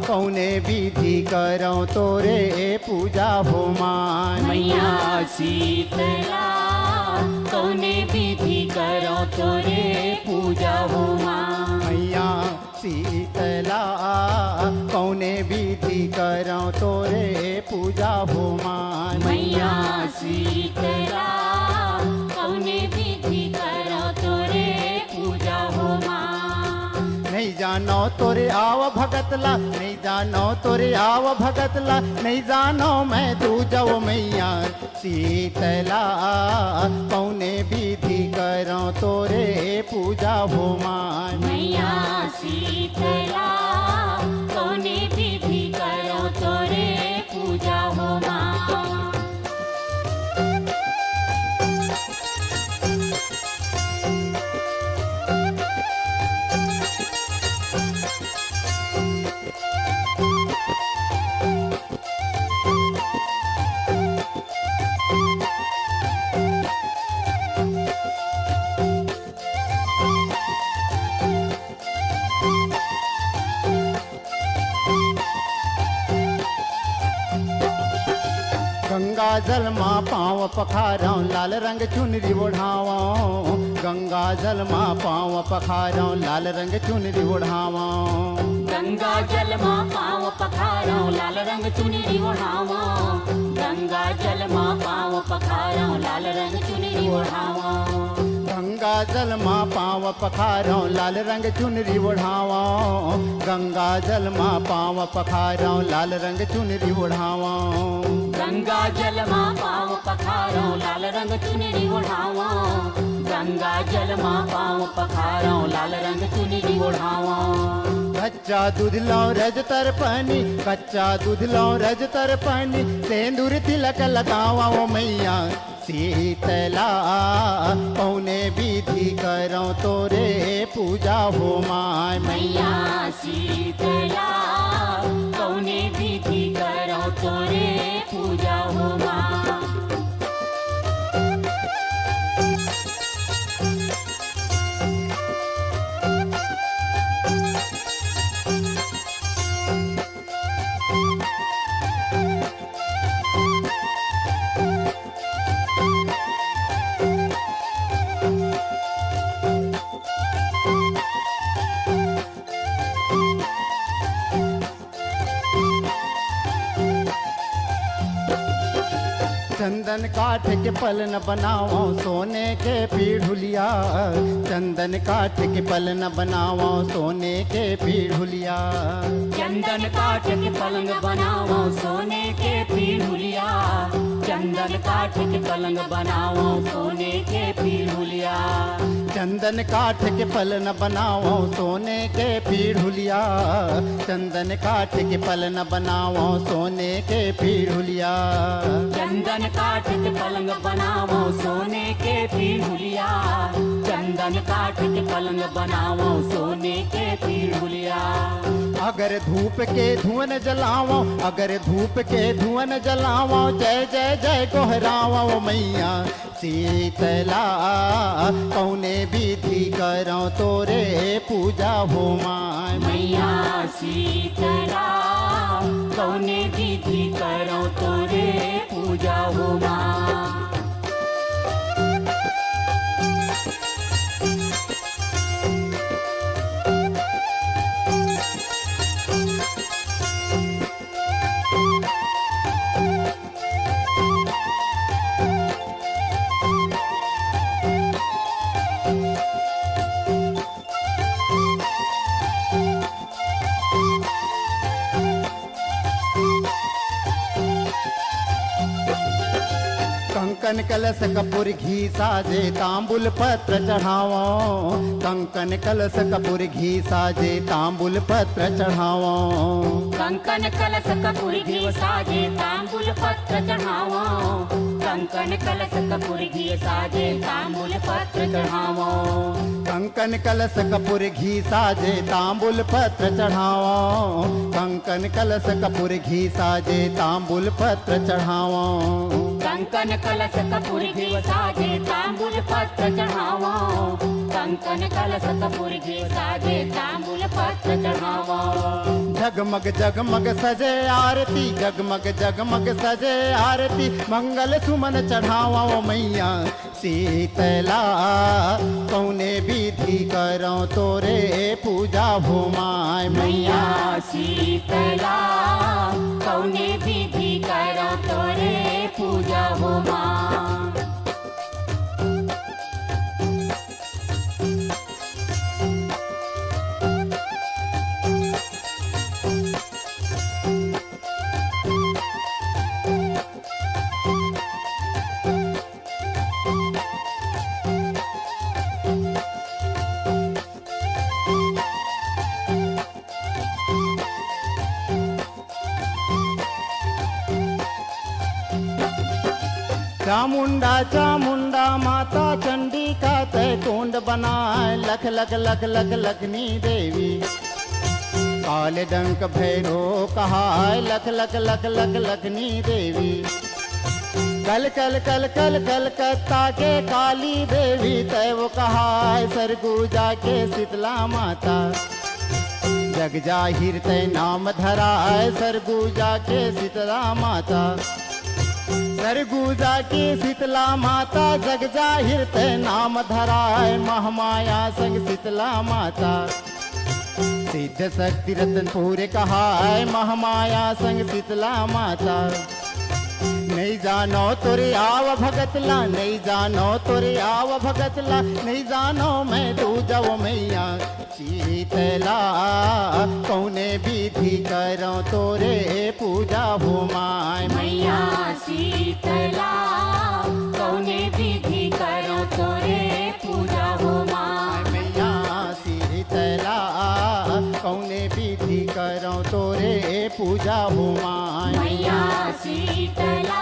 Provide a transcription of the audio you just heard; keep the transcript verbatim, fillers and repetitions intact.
कौने विधि करौं तोरे पूजा हो माय। मैया शीतला, कौने विधि करौं तोरे पूजा हो माय। मैया शीतला, कौने विधि करौं तोरे पूजा हो माय। मैया शीतला, कौने विधि करौं तोरे पूजा हो माय। नहीं जानौं तोरे आव भगत ला, नहीं जानौं तोरे आव भगत ला, नहीं जानौं मैं दूजा ओ मैया शीतला, कौने विधि करौं तोरे पूजा हो माय। मैया शीतला, कौने विधि करौं तोरे पूजा हो माय। गंगा जल मा पाँव पखारौं, लाल रंग चुनरी ओढ़ावौं। गंगा जल मा पाँव पखारौं, लाल रंग चुनरी ओढ़ावौं। गंगा जल मा पाँव पखारौं, लाल रंग चुनरी ओढ़ावौं। गंगा जल मा पाँव पखारौं, लाल रंग चुनरी ओढ़ावौं। गंगा जल मा पाँव पखारौं, लाल रंग चुनरी ओढ़ावौं। गंगा जल मा पाँव पखारौं, लाल रंग चुनरी ओढ़ावौं। गंगा जल मा पाँव पखारौं, लाल रंग चुनरी ओढ़ावौं। गंगा जल मा पाँव पखारौं, लाल रंग चुनरी ओढ़ावौं। कच्चा दूध लौं रज तरपनी, कच्चा दूध लौं रज तरपनी, सेंदुर तिलक लगावौं ओ मैया शीतला, कौने विधि करौं तोरे पूजा हो माय। मैया शीतला, कौने विधि करौं तोरे पूजा हो माय। चंदन काठ के पलंग बनावौं सोने के पीढ़ुलिया, चंदन काठ के पलंग बनावौं सोने के पीढ़ुलिया। चंदन काठ के पलंग बनावौं सोने के पीढ़ुलिया, चंदन काठ के पलंग बनावौं सोने के पीढ़ुलिया। चंदन काठ के पलंग बनावौं सोने के पीढ़ुलिया, चंदन काठ के पलंग बनावौं सोने के पीढ़ुलिया। चंदन काठ के पलंग बनावौं सोने के पीढ़ुलिया, चंदन काठ के पलंग बनावौं सोने के पीढ़ुलिया। अगर धूप के धुवन जलावौं, अगर धूप के धुवन जलावौं, जय जय जय गोहरावौं ओ मैया शीतला, कौने विधि करौं तोरे पूजा हो माय। मैया शीतला, कौने विधि करौं तोरे पूजा हो माय। कंकन कलश कपूर घी साजे तांबुल पत्र चढ़ावौं। कंकन कलश कपूर घी साजे तांबुल पत्र चढ़ावौं। कंकन कलश कपूर घी साजे तांबुल पत्र चढ़ावौं। कंकन कलश कपूर घी साजे तांबुल पत्र चढ़ावौं। कंकन कलश कपूर घी साजे तांबुल पत्र चढ़ावौं। कंकन कलश कपूर घी साजे तांबुल पत्र चढ़ावौं। कंकन कलश कपूर घी साजे तांबुल पत्र चढ़ावौं। कंकन कलश कपूर घी साजे तांबुल पत्र चढ़ावौं। जगमग जगमग सजे आरती, जगमग जगमग सजे आरती, मंगल सुमन चढ़ावव मैया शीतला। कौने विधि करौं तोरे पूजा हो माय मैया। मैया शीतला, कौने विधि करौं तोरे पूजा हो माँ। चामुंडा चामुंडा माता चंडिका तैं कुंड बनाय, लख लख लख लख लखनी देवी। काल डंक भैरो कहाय, लख लख लख लख लखनी देवी। कल कल कल कल कलकत्ता के काली देवी तैं वो कहाय, सरगुजा के शीतला माता। जग जाहिर तैं नाम धराय, सरगुजा के शीतला माता। सरगुजा के शीतला माता, जग जाहिर तैं नाम धराय, महामाया संग शीतला माता। सिद्ध शक्ति रतनपुर कहाय, महामाया संग शीतला माता। नइ जानौं तोरे आव भगत ला, नइ जानौं तोरे आव भगत ला, नइ जानौं मैं दूजा वो मैया शीतला। कौने विधि करौं तोरे पूजा हो माय। मैया शीतला, कौने विधि करौं तोरे पूजा हो माँ। मैया शीतला, कौने विधि करौं तोरे पूजा हो माय। मैया शीतला,